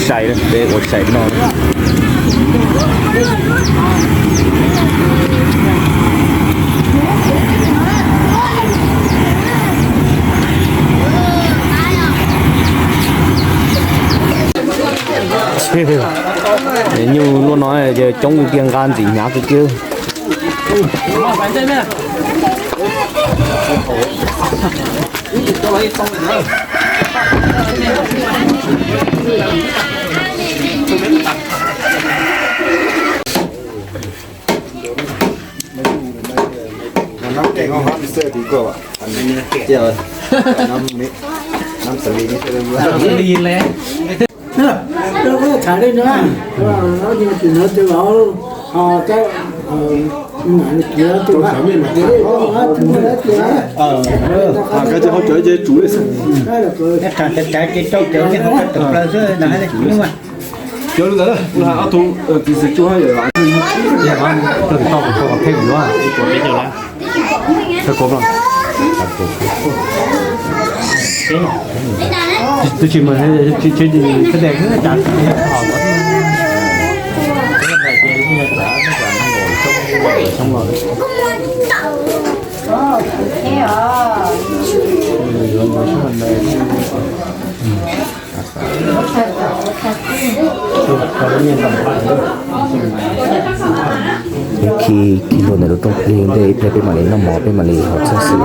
ໃສ່ເດ້ ເປັນອົດໃສ່ເນາະ ເອີ ຢູ່ລົວນ້ອຍ ຈະຈົ່ງຢູ່ກຽງການຊິຍາກເກີນ. ນ້ຳແກງເຮົາຫວານເສີດດີກວ່າ ອັນນີ້ແຈ່ວ ນ້ຳນີ້ ນ້ຳສາລີນີ້ ນ້ຳສາລີແຫຼະ. ເອີ ເອີ ເອີ ຂາຍໄດ້ເນາະ ເອີ ເຮົາຢູ່ທີ່ເນາະ ແຕ່ວ່າເຮົາ ເຮົາຈະ ເອີ ອັນນີ້ເກລືອ ຕົວສາມີມາ ເອີ ເອີ ເອີ ເອີ ເຂົາຈະເຂົ້າໃຈ ຈະຈູເລີຍ ເອີ ເອີ ແຕ່ການຈັດການກິນຕ້ອງເຈີນີ້ ເຮົາກໍຕົກເປີເຊີນະ ເຈີເລີຍ ເອົາທຸງ ເອີ ກິນຊິຈູໃຫ້ຫຼາຍ ຢ່າວ່າ ເຈົ້າຕ້ອງ ຕ້ອງເພັງຢູ່ວ່າ ເປັນຢູ່ລະ. ຂີ່ ຂີ່ລົດໃນລົດຕ້ອງເພງເດ້ ເປັນມາເລເນາະ ໝໍເປັນມາເລ ເຮົາເຊື່ອຖື.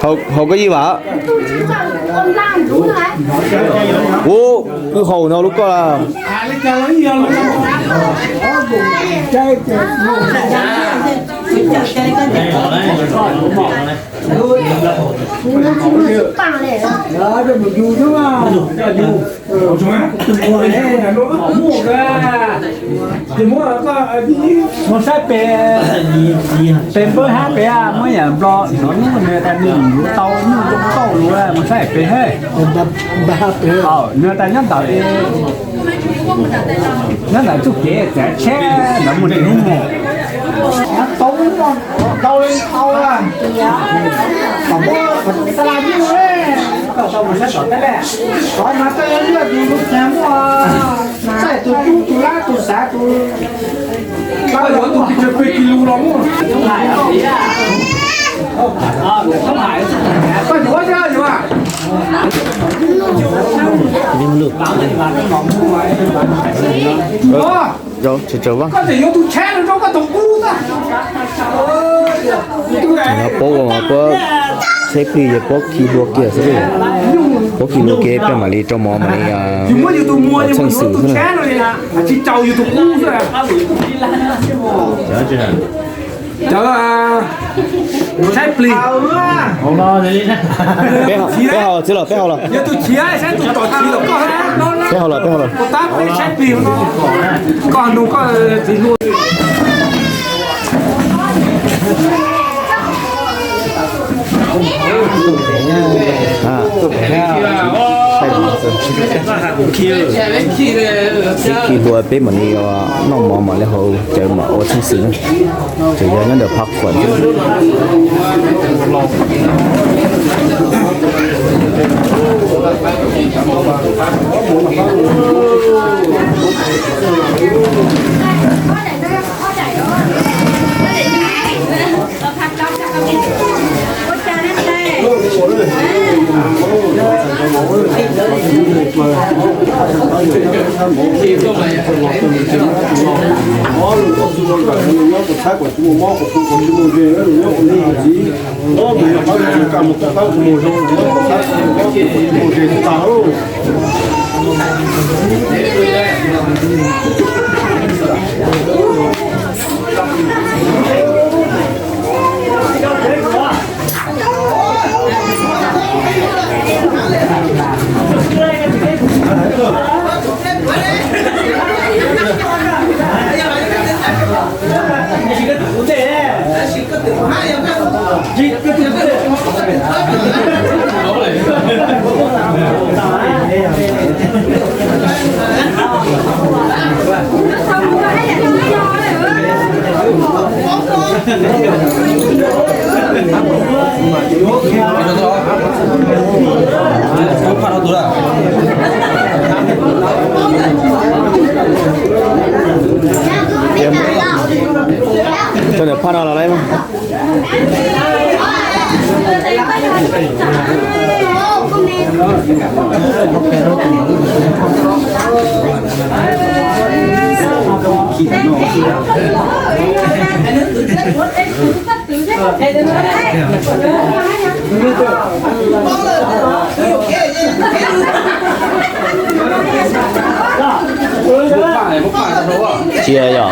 ເຮົາ ເຮົາກໍຢີ່ຫວາ ໂອ້ ຄືເຮົາເນາະ ລູກກໍລະ မາໃຊ້ເປັນ ເປັນເບີຫ້າເປັນ ເມື່ອຫຍັງບລັອກ ໜໍ່ນີ້ເນຍ ແຕ່ໜຶ່ງ ເຕົານີ້ ເຕົາຫຼວງ ມາໃຊ້ເປັນ ເຮີ້ຍ ເປັນບາ ບາເປັນ ເອົາ ເນື້ອຕາຍອດດາວເອ ນັ້ນແຫຼະ ຈຸເກແຈກແຊ ນຳໝູ່ນີ້ ໂຕ ເຕົາເອງ ເຕົາ ອະ ຕະຫຼາດນີ້ເວີຍ ເຕົາ ເຕົາ ບໍ່ໃຊ່ ເຕົາ ແຕ່ແລະ ຕອນມາ ເຕີເລືອດຢູ່ ແຊມ ໃສ່ຕູ້ຕູ້ຕູ້ລາຕູ້ສາຕູ້ ເອີ ເຈົ້າ ເຈົ້າວ່າ ກໍຈະຍົກຕູ້ແຊນ ເຈົ້າກໍຕ້ອງກູ້ຕະ ເນາະ ໂປ້ ໂປ້ ໃຊ້ປີ ໂປ້ ຂີ່ຫົວເກຍ ໃຊ້ປີ ໂປ້ ຂີ່ຫົວເກຍ ເປັນມາລີ ເຈົ້າໝໍມາລີ ອ່າ ເຊິ່ງສື່ ເຈົ້າ ເຈົ້າ ໃຊ້ປີ ເປັນເຮົາ ເປັນເຮົາ ເປັນເຮົາລະ ເປັນເຮົາລະ ເປັນເຮົາລະ ເປັນເຮົາລະ ອ່າ ຂີ່ຫົວເປັນມາລີ ນ້ອງໝໍມາແລ້ວ ເຮົາຈະມາເອົາເຊິ່ງສື່ ຈະຢ່າງນັ້ນ ດຽວພັກ တႄႉ တႄႉ ဖາດເອົາລະໄລມາ. ເຊຍເນາະ.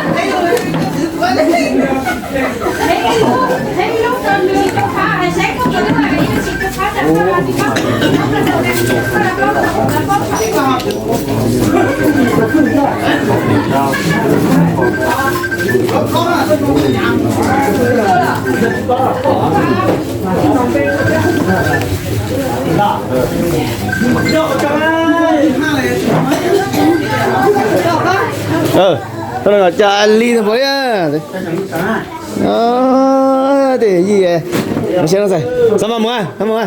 ເອີ ຕອນນັ້ນຈະລີນະບໍ່ຍາ. ເອີ ເດ ຢີແອ ມາເຊນໃສ່ ສະມາມົວ ສະມາມົວ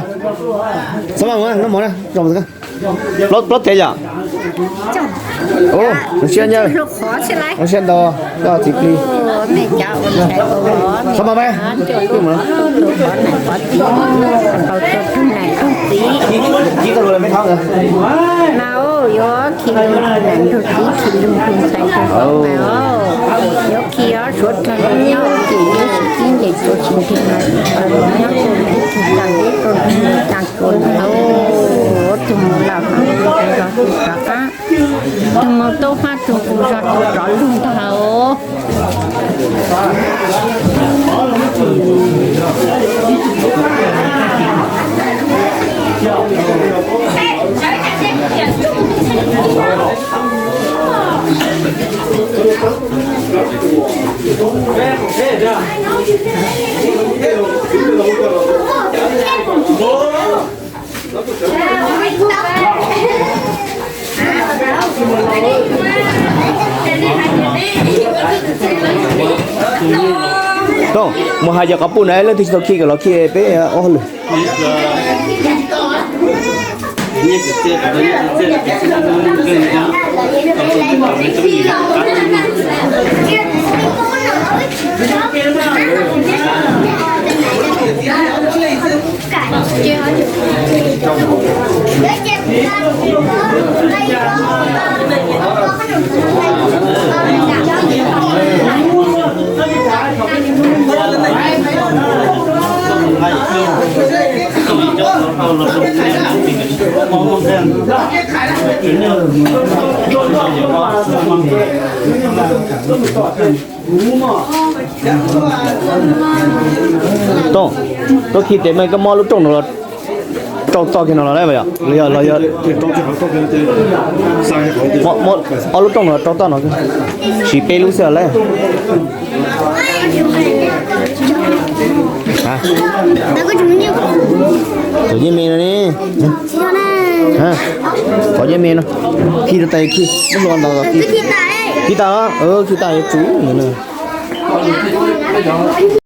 ສະມາມົວ ນ້ຳໝໍນະ ຈອມສະກະ ໂປຣເຕຈ ໂອ້ ມາເຊນຍາ ລູກຂໍຊິໄລ ມາເຊນດອ ດອທິກລີ ໂອ້ ແມ່ເຈົ້າ ສະມາໄປ ເຈົ້າ ເອົາຕົວຜູ້ໃຫຍ່ຜູ້ຕີ ກີ້ກໍຮູ້ແລ້ວ ແມ່ເຖົ້າເອີຍ ມາໂອ້ ໂຍ ຄິງ ແມ່ນທຸກ ຄິງ ທຸກ ທຸກ ໃສ່ ທຸກ ໂອ້ ໂຍ ຄິງ ສົດ ທັງ ໂຍ ກິນ ໂຍ ກິນ ໂຕ ຊິງ ທິງ ມາ ເອົາ ໂຍ ກິນ ກິນ ຕັງ ໂຕ ຕັງ ໂຕ ໂອ້ ທຸກ ລາວ ທຸກ ທຸກ ທຸກ ທຸກ ໂຕ ຫາ ທຸກ ທຸກ ທຸກ ລຸງ ເຖົ້າ ໂຕ ມາຫາຢາກະປຸ້ນໄດ້ເລີຍ ທີ່ເຂົາຂີ່ກັນ ເຂົາຂີ່ເປ ອໍ ເລີຍ. ໂຕ ໂຕ ຄິດແຕ່ມັນກໍມໍລົດຕົງເນາະ ເຈາະ ເຈາະກິນເອົາໄດ້ບໍ່? ເອີ ເອີ ເອີ ເອົາລົດຕົງເນາະ ເຈາະ ເຈາະເນາະ ຊິເປລູເສືອແລ້ວ ຮະ ໂຕເຢັນເມນນີ້ ຮະ ຂໍເຢັນເມນ ຂີ່ລົດໄຕຂີ່ ບໍ່ລອນດອກ ຂີ່ຕາ ເອີ ຂີ່ຕາ ຈູ ນີ້ນະ.